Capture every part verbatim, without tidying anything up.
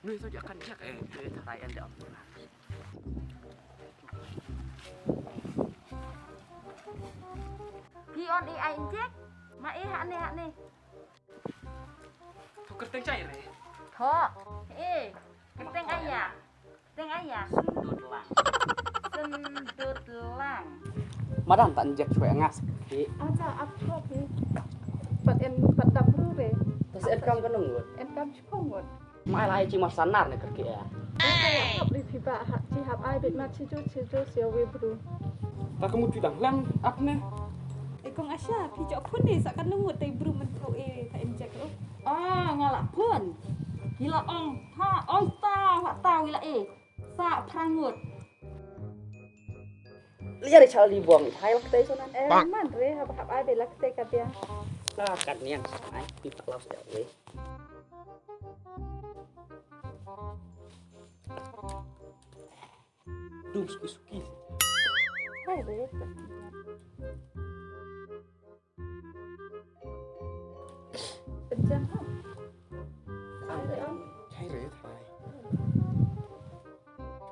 Nui so jakan jak eh, eh, tarai ende am. Phi on i ai injek? Ma eh, hane, hane. Tho kyrteng chai re. Tho. Eh, kyrteng aya. Kyrteng aya. Sendut lang. Sendut lang. Madam, ta injek chwe ngas. Acha, ap chwa phi. Pat en, pat dap ru re. Tas en kam ka nung wut. En kam chwa ngut. Mai lai chi mar sanar ne kyrkieh. Hap ri phi ba ha, chi hap ai bit mar chi ju, chi ju sia wi bru. Ta ka mut phi dang lang ap ne. E kong Asha, phi jok phun ne sa ka nung wut tai bru men tro e ta injek ru. Ah, nga la phun. Ki la ong, ha, ong ta, wa ta wi la e. Sa phra ngut. Liar i chal di bong, hai lak tai sonan. Eh, man re, hap, hap ai be lak tai ka dia. Ah, kat niang, ai, pi pa laus ya we. Dum suki suki. Hai re. Pynjam ha. Hai re, hai.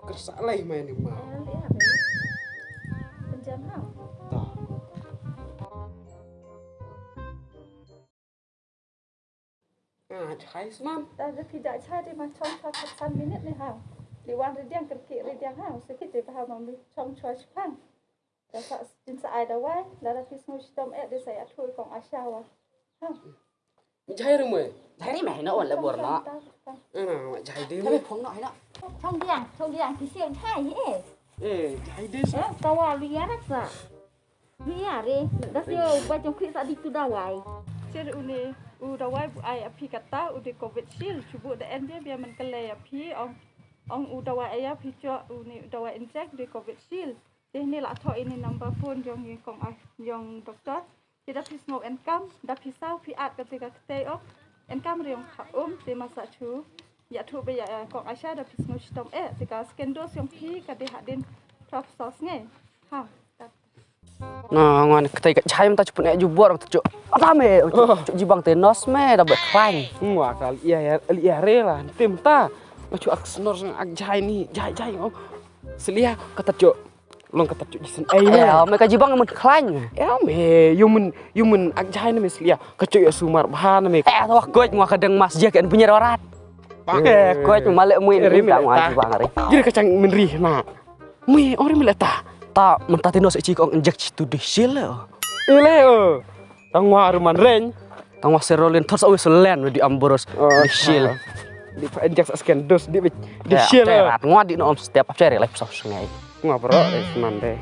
Kyrsa lai mai ni ma. Hai re, hai re. Pynjam ha. Ta. Ah, jai sman. Ta da phi da jai de ma chong chwa khat san minit ne ha. Li wan ri diang kyrkieh ri diang ha. Sa kit de ba ha ma mi chong chwa shipang. Da sa jin sa ai dawai, lada phi sngew shitom eh de sa ïathuh i kong Asha wa. Ha. Jai ri mo. Jai ri mo, no wan la bor no. Ana, jai de mo. Phong no, no. Chong diang, chong diang, phi siang jai eh. Eh, jai de sa. Eh, tawa lu ïa rat sa. Ïa re, da shu ba jong khri sa di tu dawai. Sir une, u dawai bu ai aphi kata, u de Covid Shield, chubu da en bia bia man kale aphi, ong, ong u dawai aya phi cho, une u dawai injek de Covid Shield. De ne la tho ini number phone jong ye kong ai, jong doktor. Te da phi sngew en kam, da phi saw phi at kate ka kate ong. En kam re ong kha um, te masa chu. Ïathuh ba ïa, eh, kong Asha da phi sngew shitom eh, te ka second dose jong phi ka de hadien twelve saw sngi. Ha. Na, ngan kata ka jai mynta chu pun eh jubor mynta chu. Ata me, chu jibang te nos me da be khlain. Ngwa ka ïa ïa ïa re la, tim ta. Nga chu ak snor sang ak jai ni, jai jai. Selia kata chu. Long kata chu jisen ai me. Eh, me ka jibang mun khlain. Eh, me, yu mun, yu mun ak jai ni me selia. Ka chu ïa sumar bha na me. Eh, to koj ngwa ka deng mas je ken bunyer warat. Eh, koj male mui ni ta ngwa jibang re. Jir ka chang men ri na. Mui ong ri mele ta. Ta mynta tino se chi kong injek chi tu de shil. Ile o. Tang wa ruman reng. Tang wa serolin thos awi selen di amboros. Di shil. Di pa injek sa sken dos di di shil. Rat ngwa di no om step up chere life sa sngai. Ngwa bro, eh, senan de.